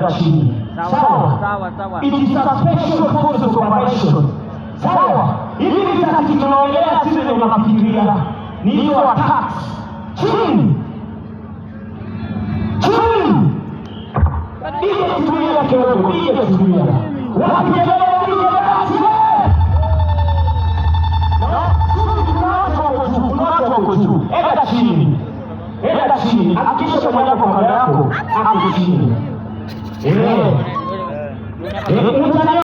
Enda chini. Sawa? Sawa, sawa. It is a special force of operation. Sawa? Hivi risasi tunaongelea sisi ndio unafikiria. Ni hizo attacks. Chini. Chini. DJ, tulia kidogo, DJ, tulia. Wapi kelele, DJ basi? Kuna watu wako juu, kuna watu wako juu. Enda chini. Enda chini. Hakikisha mwenye kwa kando yako ako chini.